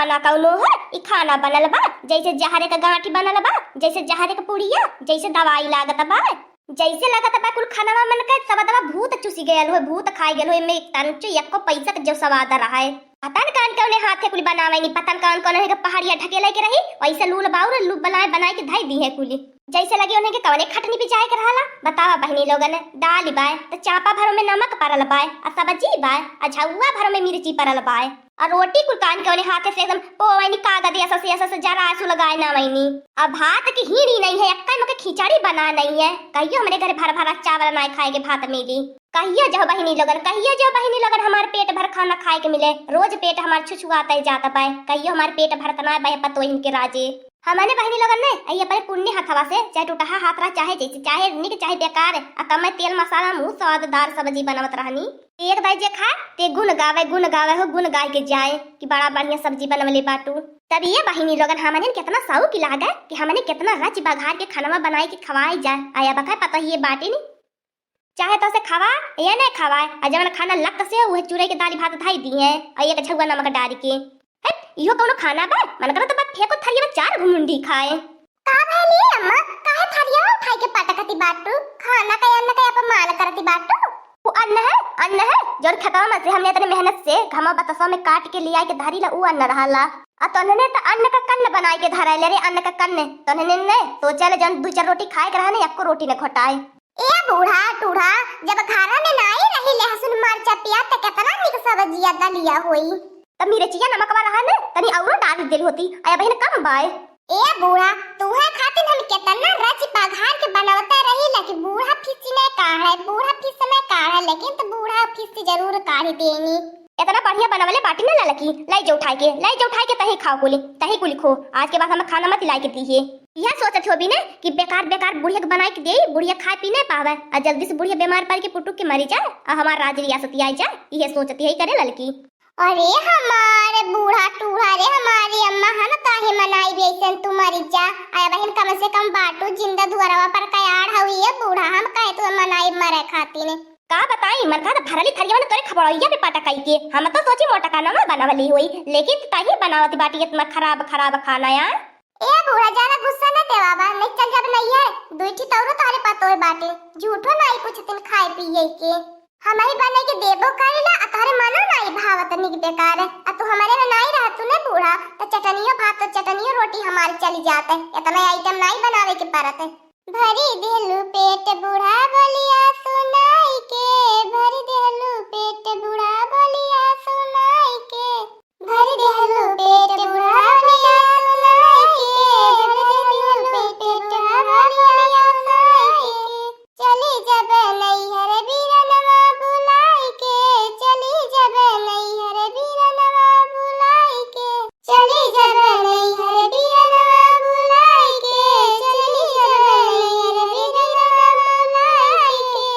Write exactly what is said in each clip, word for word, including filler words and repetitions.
खाना कौनो है, ई खाना बनल बा, जैसे जहरे क गांठी बनल बा, जैसे जहरे क पुड़िया, जैसे दवाई लागत बा, जैसे लागत बा कुल खानवा मन के सब दवा भूत चुसी गयल होय, भूत खाई गयल होय, एमे तंचो एको पैसा क जो स्वाद रहा है। पता न कौन कौने हाथे कुल बनावे नी, पता न कौन कौन है के पहाड़िया ढकेले के रही, वैसे लूल बाउर लूल बनाए बनाए के धई दी है कुली। जैसे लगे उन्हें के कौने खटनी पिचाए के रहला। बतावा बहिनी लोगन, दाल बाय त चापा भरो में नमक परल बाय, आ सब्जी बाय, आ झउआ भरो में मिर्ची परल बाय, आ रोटी कुल कान के उन्हें हाथे से एकदम पोवैनी कागद ऐसा से ऐसा से जरा सुलगाए ना वैनी। अब भात की हीड़ी नहीं है, एक्का मुके खिचड़ी बना नहीं है। कहियो हमरे घर भर भरा चावल ना खाए के भात मिली। कहियो जो बहिनी लोगन, कहियो जो बहिनी लोगन, हमार पेट भर खाना खाए के मिले। रोज पेट हमार छुछुआत ही जात बाय। कहियो हमार पेट भरत ना बाय पतोहिन के राजे। हमने बहिनी लोगन ने आई अपने पुण्य हथवा से, चाहे टूटहा हाथ रहा, चाहे जैसे, चाहे निक, चाहे बेकार, आ कमे तेल मसाला मुँह स्वाददार सब्जी बनावत रहनी। एक दाई जे खाए, ते गुण गावे, गुण गावे हो, गुण गाय के जाए कि बड़ा बढ़िया सब्जी बनवले बाटू। तब ये बहिनी लोगन हमने कितना शौक लागे कि हमने कितना रच बघार के खानवा बनाए के खवाए जाए। आया बखा पता ही ये बाटे नी, चाहे तो से खवा या नहीं खवाए, आ जवन खाना लक से उहे चूरे के दाल भात धाई दी है, आ एक झउआ नमक डाल के। हट, इहो कौनो खाना बा? मन करत बा फेंको थरिया में चार घुमुंडी खाए। का भइली अम्मा, काहे थरिया उठाई के पटकती बाटू? खाना का अन्न का अपमान करती बाटू। वो अन्न है, अन्न है, जौन खेतवा में से हमने इतने मेहनत से घमा बतसवा में काट के लिया के धरी ला, ऊ अन्न रहला। आ तोहने त अन्न का कन्न बनाए के धराए ले रे, अन्न का कन्न। तोहने ने सोचा ले जौन दू चार रोटी खाए के रहा ने, एको रोटी न घोटाए। ए बूढ़ा टूढ़ा, जब घरा में नाई रही लहसुन मरचा पिया त केतना निक सब्जिया दलिया होई। त मिर्चिया नमकवा रहा न, तनी औरो डाल दिल होती, आया बहिन कम बाय। ए बूढ़ा, तूहे खातिर हम केतना रच बघार के बनवते रही, लेकिन बूढ़ा फिस ने काढ़े, बूढ़ा फिस ने काढ़े, लेकिन त बूढ़ा फिस जरूर काढ़ देनी। इतना बढ़िया बनवले बाटी ना ललकी, लाई जो उठाई के, लाई जो उठाई के तही खाओ कुली, तही कुली खो। आज के बाद हम खाना मत लाई के दीहे। यह सोचत होबी ने कि बेकार बेकार बुढ़िया के बनाई के देई, बुढ़िया खाए पी नहीं पावे, आ जल्दी से बुढ़िया बीमार पड़ के पुटुक के मरी जाए, आ हमार राज रियासत आई जाए, यह सोचत यही करे ललकी। अरे हमारे बूढ़ा टूढ़ा रे, हमारी अम्मा, हम काहे मनाई बेसन तू मरी जा। आया बहिन, कम से कम बाटू जिंदा दुआरवा पर कयार हऊ ये बूढ़ा, हम काहे तू मनाई मरे खातिर। का बताई, मन का त भरली थरिया में तोरे खपड़ैया पे पटकाई के। हम तो सोची मोटका नवा बनवली होई, लेकिन तही बनावत बाटी इतना खराब खराब खाना यार। ए बूढ़ा, ज्यादा गुस्सा न देवा बा, नहीं चल जाब नैहर। दुई ठी तौरो तोहरे पतोय बाटे, झूठो नाई पूछतिन खाए पिए के। हम ही बने के देबो करेला, आ तोहरे मनो नाई भावत निक बेकार। आ तू हमारे में नाई रहतू ने बूढ़ा, त चटनियो भात, त चटनियो रोटी हमारी चली जात। इतना आइटम नाई बनावे के परत। भरी देलू पेट बूढ़ा बोलिया सुनाई के, भरी देलू पेट बूढ़ा बोलिया सुनाई के, भरी देलू पेट बूढ़ा बोलिया सुनाई के, भरी देलू पेट बूढ़ा बोलिया सुनाई के। चली जब नैहर बीरनवा बुलाई के, चली जब नैहर बीरनवा बुलाई के, चली जब नैहर बीरनवा बुलाई के, चली जब नैहर बीरनवा बुलाई के।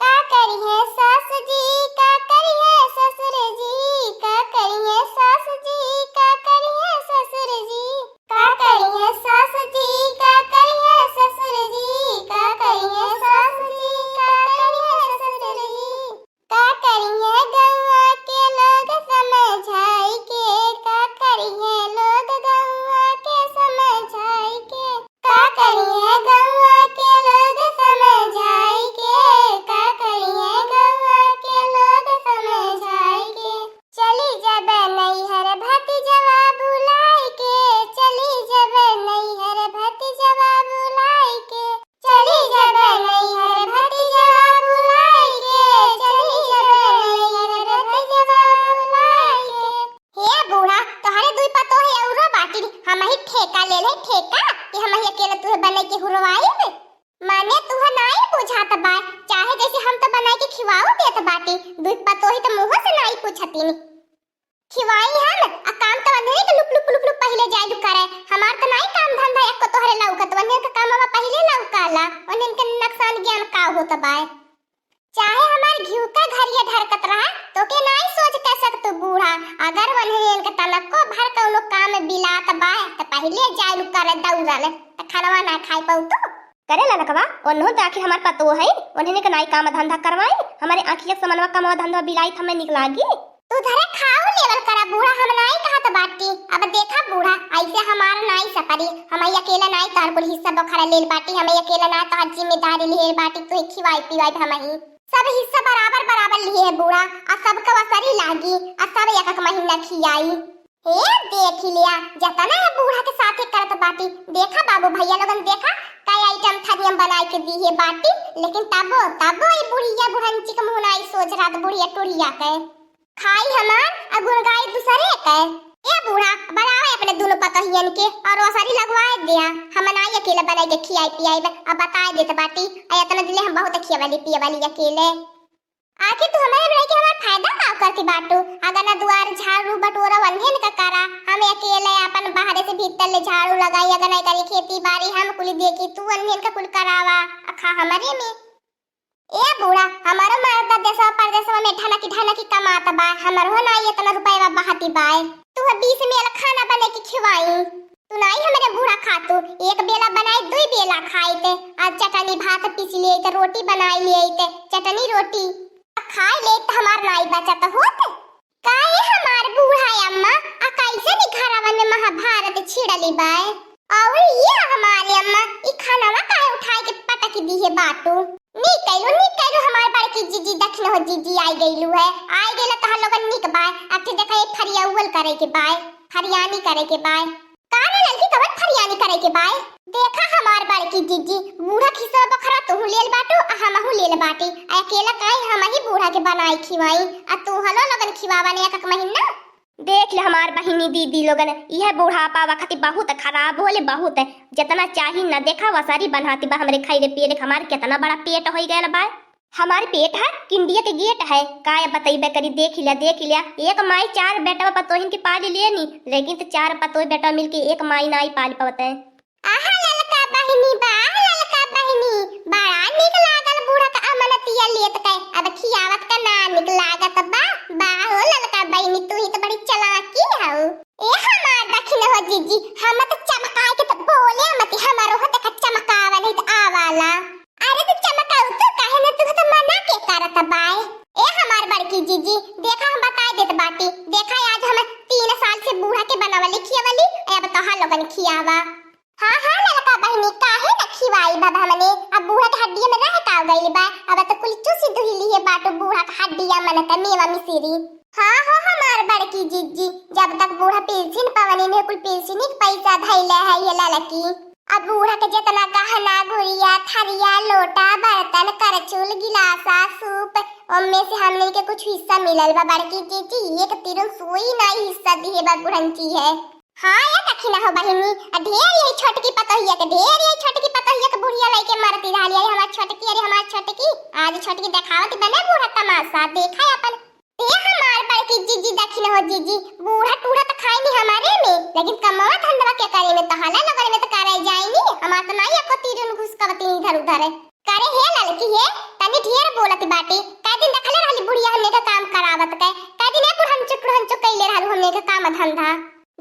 का करिहे सास जी, का करिहे ससुर जी, का करिहे सास जी, का करिहे ससुर जी, का करिहे सास जी, का करिहे ससुर जी, का करिहे सास जी, का करिहे ससुर जी। का करिहे गौआ के लोग समझाई के, का करिहे लोग गौआ के समझाई के, का करिहे गौआ के लोग समझाई के, का करिहे गौआ के लोग समझाई के। चली जब नैहर भतीजवा बुलाई के, चली जब नैहर भतीजवा बुलाई के, चली जब नैहर भतीजवा बुलाई के, चली जब नैहर भतीजवा बुलाई के। हे बूढ़ा, तोहरे दुई पतोह औरो बाटी, हम ही ठेका ले ले, ठेका, कि हम ही अकेले तुहे बने के हुरवाई में। माने तुहे नाई बुझात बा, चाहे जैसे हम तो बनाई के खिवाओ देत बाटी, दुई पतोही तो मुँह से नाई पूछतीन। खिवाई हम, आ काम त वन्हने के लुप लुप लुप लुप पहिले जाइलु करे। हमार त नाई काम धंधा एको तोहरे लौकत, वन्हन के कामवा पहिले लौकाला, वन्हन के नक्सान ज्ञान का होत बाय। चाहे हमार घिउ का घरिया ढरकत रहा, तोके नाई सोच कह सकतु बूढ़ा। अगर वन्हन के तनको भर कौनो काम बिलात बाय, त पहिले जाइलु करे दौड़ल, त खानवा ना खाई पौतु। करे ललकवा, ओन्हो त आखिर हमार पतोह है, ओन्हने के नाई काम धंधा करवाई, हमारे आँखिया समनवा कमवा धंधा बिलाई थमे निक लागी। तू धरे खाऊ लेवल करा बूढ़ा हम नाई कहत बाटी, अब देखा बूढ़ा, ऐसे हमार नाई सपरी, हम अकेला नाई तोहर कुल हिस्सा बखरा लेल बाटी, हम अकेला नाई तोहर जिम्मेदारी लेल बाटी, तू खिवाई पिवाई हम ही। सब हिस्सा बराबर बराबर लिए है बूढ़ा, आ सबका वसरी लागी, आ सब एक एक महीना खियाई। हे देख लिया, जतना है बूढ़ा के साथे करत बाटी। देखा बाबू भैया लोगन, देखा कई आइटम थरियम बनाई के दी है बाटी, लेकिन तबो तबो ई बुढ़िया बुढ़ंची के मुँह नाई सोच रहत बुढ़िया टुढ़िया के। खाई हमार आ गुन गाई दूसरे के। ए बूढ़ा, बनावे अपने दोनों पतोहियन के और ओसरी लगवाए दिया। हम नाई अकेले बनाई के खियाई पियाई बे, अब बताए देत बाटी। आ इतना दिले हम बहुत खियवली पियवली अकेले। आखिर तू हमारे बनाई के हमार फायदा का करती बाटू? अगर ना दुआर झाड़ू बटोरा वन्हेन का करा, हम अकेले अपन बाहरे से भीतर ले झाड़ू लगाई, अगर नहीं करी खेती बाड़ी हम कुल देखी, तू वन्हेन का कुल करावा, आ खा हमारे में। ए बूढ़ा, हमारो मर्द देशवा परदेशवा में ढनकी ढनकी कमात बा, हमरो ना इतना रुपया बहाती बाय। तू है बीस मेल खाना बने की खिवाई। तू नाई हमरे बूढ़ा खातू, एक बेला बनाई, दुई बेला खाइत, आ चटनी भात पीस लेइत, रोटी बनाई लेइत, चटनी रोटी खाई लेइत, हमार नाई बचत होत। काहे हमार बूढ़ा अम्मा, आ कैसे नी घरवा में महाभारत छिड़ली बाय? और ये हमारे अम्मा, ई खानवा काहे उठाए के पटक दी है बाटू? नी कैलू, नी कैलू, हमार बड़की जीजी, दखिन हो जीजी, आई गईलू है, आई गईला तोहर लोगन निक बाय। अब ते देखा, ये फरियाउल करे के बाय, फरियानी करे के बाय। का रे लड़की, कवन फरियानी करे के बाय? देखा हमार बड़की जीजी, बूढ़ा खिसवा बखरा तोहू लेल बाटू, आ हमहू लेल बाटी। आ अकेला काहे हम ही बूढ़ा के बनाई खिवाई, आ तू हलो लोगन खिवावा ने एक एक महीना। देख ले हमार बहिनी दीदी लोगन, यह बुढ़ापा वक्त बहुत खराब होले, बहुत। जितना चाही न देखा वसारी बनाती बा हमरे खाई रे पिए रे, हमार कितना बड़ा पेट होई गयल बा। हमार पेट है कि इंडिया के गेट है, काय बतैबे करी। देख लिया, देख लिया, एक माई चार बेटवा पतोहिन के पाली लेनी, लेकिन तो चार पतोह बेटवा मिलके एक माई नाई पाल पावत है। आहा ललका बहिनी बा, आहा ललका बहिनी, बड़ा निक लागल बूढ़ा का अमनतिया लेत के, अब खियावत का ना निक लागत बा। बा हो ललका बहिनी, तू ही तो बड़ी चालाकी हऊ। ए हमार दखिन हो जीजी, हम तो चमकाए के तो बोले मती, हमारो हो देखा चमकावा नहीं तो आवाला। अरे तो चमकाऊ तू काहे न, तू तो मना के करत बाय। ए हमार बड़की जीजी, देखा हम बताए देत बाटी, देखा आज हम तीन साल से बूढ़ा के बनावली खियावली, अब तोहार लोगन खियावा। हाँ, हाँ, ललका बहिनी, काहे न खिवाई बा हमने? अब बूढ़ा के हड्डिया में रह का गइल बा? अब तो कुल चूसी दुहिली है बाटू बूढ़ा के हड्डिया मन त मेवा मिसिरी। हाँ हो हमार बड़की जीजी, जब तक बूढ़ा पेंशन पवनी में कुल पेंशन के पैसा धैले है ये ललकी। अब बूढ़ा के जितना गहना, गुड़िया, थरिया, लोटा, बर्तन, करछुल, गिलासा, सूप, ओमे से हमने के कुछ हिस्सा मिलल बा बड़की जीजी। एक तिरुन सुई नाई हिस्सा दिहे बा बुढ़ंची है। हाँ, ये देखी ना हो बहिनी, आ ढेर यही छोटकी पतोहिया के, ढेर यही छोटकी पतोहिया के बुढ़िया लइके मरती रहली। अरे हमार छोटकी, अरे हमार छोटकी, आज छोटकी देखावत बने बूढ़ा तमाशा, देखा अपन। ए हमार बड़की जीजी, देखी ना हो जीजी, बूढ़ा टूढ़ा तो खाई नहीं हमारे में, लेकिन कमवा धंधवा के करे में तो हाला लगल में तो करे जाई नहीं, हमार तो नाई एको तीरुन घुसकवती इधर उधर। करे हे ललकी हे, तनी ढेर बोलत बाटी। कै दिन देखले रहली बुढ़िया हमने के काम करावत के? कै दिन ए बुढ़न चुक, बुढ़न चुक कैले रहलू हमने के काम धंधा?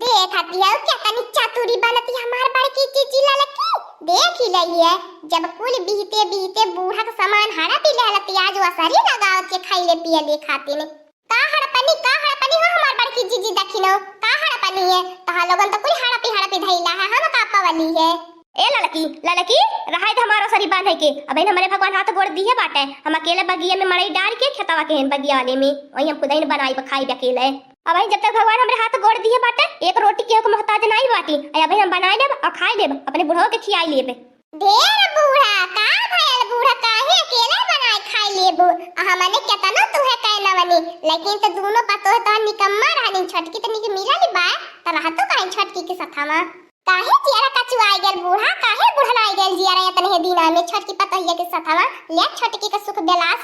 देख हती हऊ के तनी चातुरी बनती हमार बड़की जीजी ललकी। देख ही लई है, जब कुल बीते बीते बूढ़ा के सामान हड़प ही लेहलती, आज वसरी लगावत के खैले पियले खातिन। का हड़पनी, का हड़पनी हो हमार बड़की जीजी दखिनो? का हड़पनी है? तोहा लोगन तो कुल हड़पी हड़पी धइला है, हम का पवली है? ए ललकी, ललकी, रहाई दे हमार ओसरी बांधे के। अबहिन हमरे भगवान हाथ गोड़ दिहे बाटे। हम अकेले बगिया में मड़ई डार के खेतवा के हेन बगिया वाले में, वही हम खुदहिन बनाई खाई अकेले। अबहिन जब तक भगवान हमरे हाथ गोड़ दिहे बाटे, एक रोटी केहू के मोहताज नाई बाटी। अबहिन हम बनाई लेब और खाई लेब, अपने बुढ़वा के खियाई लेब। ढेर बूढ़ा, का भयल बूढ़ा, काहे अकेले बनाए खाए लेबू? आ हमने केतनो तुहे कहनवनी, लेकिन त दूनो पतोह त निकम्मा रहनी, छोटकी त निक मिलल बा, त रहतो काहे छोटकी के सथवा? काहे जियरा कचुआए गेल बूढ़ा, काहे बुढ़नाए गेल जियरा एतने दिना में छोटकी पतोहिया के सथवा? ले छोटकी के सुख बेलास।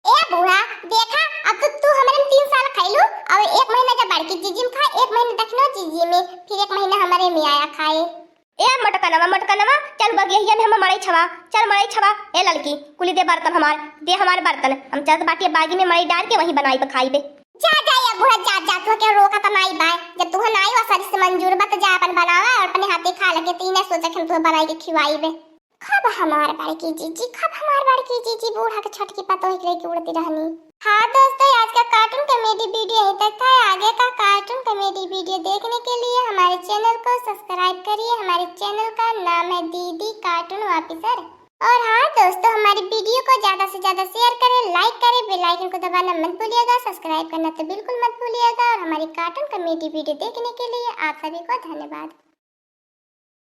ए बूढ़ा, देखा, अब तो तू हमरे में तीन साल खैलू, और एक महीना जब बड़की जीजी में खा, एक महीना दखिनो जीजी में, फिर एक महीना हमरे में आया खाए। ए मोटकनवा, मोटकनवा, चल बगिया में हम मड़ई छवा, चल मड़ई छवा। ए ललकी, कुली दे बर्तन हमार, दे हमार बर्तन। हम चलत बाटी बागी में मड़ई डार के वहीं बनाई पे खाई बे। जा, जा, ए बूढ़ा, जा, जा, तुहके रोकत नाई बाय। जब तुहे नाई वसरी से मंजूर बा, त जा अपन बनावा और अपने हाथे खा लगे, तीने सोचे हम तुहे बनाई के खिवाई बे। खब हमार बड़की जीजी, खब हमार बड़की जीजी, बूढ़ा के छोटकी पतोह के लेके उड़ती रहनी। हाँ दोस्तों, आज का cartoon comedy video यहीं तक था। आगे का cartoon करिए। हमारे चैनल का नाम है दीदी कार्टून ऑफिसर। और हाँ दोस्तों, हमारी वीडियो को ज्यादा से ज्यादा शेयर करें, लाइक करें, बेल आइकन को दबाना मत भूलिएगा, सब्सक्राइब करना तो बिल्कुल मत भूलिएगा। और हमारी कार्टून कॉमेडी वीडियो देखने के लिए आप सभी को धन्यवाद।